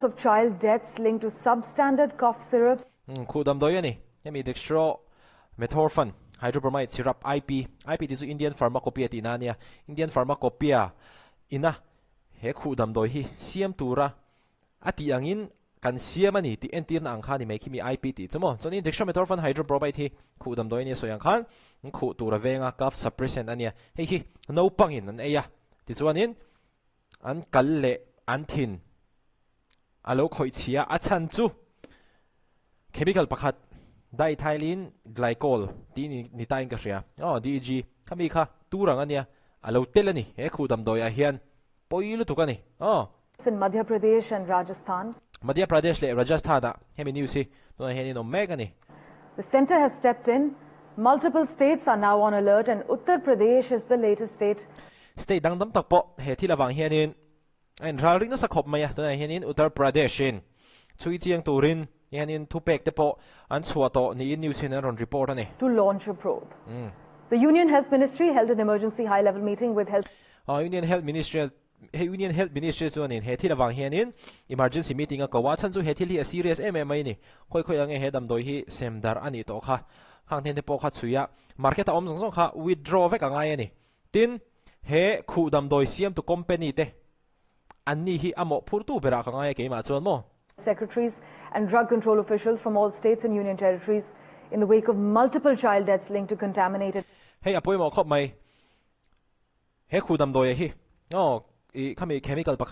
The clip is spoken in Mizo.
Of child deaths linked to substandard cough syrups. Khuh damdawi a ni. Hemi Dextromethorphan Hydrobromide Syrup, IP, IP tih chu Indian Pharmacopoeia tihna a nia. Indian Pharmacopoeia ina he khuh damdawi hi siam tura a tih angin kan siam a ni tih entirna ang kha a ni mai khi mi IP tih chu maw. Chuanin Dextromethorphan Hydrobromide hi khuh damdawi a nia sawi ang khan khuh tura venga cough suppressant a nia. Hei hi naupangin an ei a, tichuanin An kal leh an thin a lo khawih chhia a chhan chu chemical pakhat diethylene glycol tih ni ni tain ka hria. Aw DEG khami kha tur ang a nia a lo tel a ni he khuh damdawi ah hian pawi lutuk a ni. Aw. In Madhya Pradesh and Rajasthan. Madhya Pradesh leh Rajasthan ah hemi news hi tunah hian in awm mek a ni. The centre has stepped in, multiple states are now on alert and Uttar Pradesh is the latest state. State dang tam tak pawh he thil avang hianin a inral ring nasa khawp mai a, tunah hianin Uttar Pradesh in chhui chiang turin hianin thupek te pawh an chhuah tawh niin news hian an rawn report a ni. To launch a probe. The Union Health Ministry held an emergency high level meeting with health. Union Health Ministry He Union Health Ministry chuanin he thil avang hianin emergency meeting a ko a, chhan chu he thil hi a serious em em mai a ni. Khawi khawi ang nge he damdawi hi sem darh a nih tawh kha, khang then te pawh kha chhui a, market a awm zawng zawng kha withdraw vek a ngai a ni. Tin, he khuh damdawi siamtu company te an ni hi a mawhphurtu berah ka ngai a keimah chuan maw? Secretaries and drug control officials from all states and union territories in the wake of multiple child deaths linked to contaminated. Hei a pawimawh khawp mai. He khuh damdawi hi aw i khami chemical pakhat.